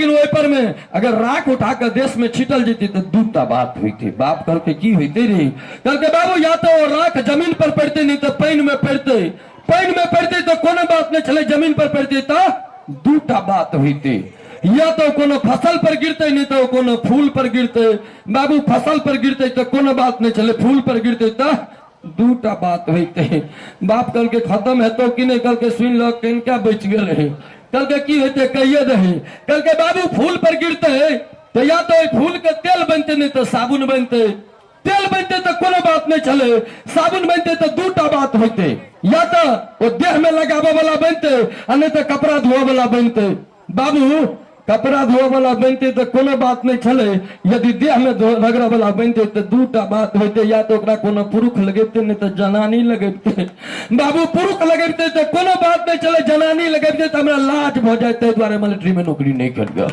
लेकिन ओहि पर में अगर राख उठा के देश में छीटल जेतै तऽ दूटा बात होइतै। बाप कहलकै की होइतै रे? कहलकै बाबू या तऽ ओ राख जमीन पर पड़तै, नहि तऽ पानि में पड़तै। पानि में पड़तै तऽ कोनो बात नहि छलै, जमीन पर पड़तै तऽ दूटा बात होइतै, या तऽ कोनो फसल पर गिरतै, नहि तऽ कोनो फूल पर गिरतै। बाबू फसल पर गिरतै तऽ कोनो बात नहि छलै, फूल पर गिरतै तऽ दूटा बात होइतै। बाप कहलकै खत्म हेतौ कि नहि? कहलकै सुनि लऽ, कनिका बचि गेलै। कहलकै की हेतै कहिए दही। कहलकै बाबू फूल पर गिरतै तऽ या तऽ ओहि फूल के तेल बनतै, नहि तऽ साबुन बनतै। तेल बनतै तऽ कोनो बात नहि छलै, साबुन बनतै तऽ दूटा बात होइतै, या तऽ ओ देह में लगाबऽ वाला बनतै आ नहि तऽ कपड़ा धोअ वाला बनतै। बाबू कपड़ा धोअ वाला बनतै तऽ कोनो बात नहि छलै, यदि देह में रगड़ऽ वाला बनतै तऽ दूटा बात होइतै, या तऽ ओकरा कोनो पुरुष लगेतै, नहि तऽ जनानी लगेतै। बाबू पुरुष लगेतै तऽ कोनो बात नहि छलै, जनानी लगेतै तऽ हमरा लाज भऽ जाय, ताहि दुआरे मिलिट्री में नौकरी नहि करियौ।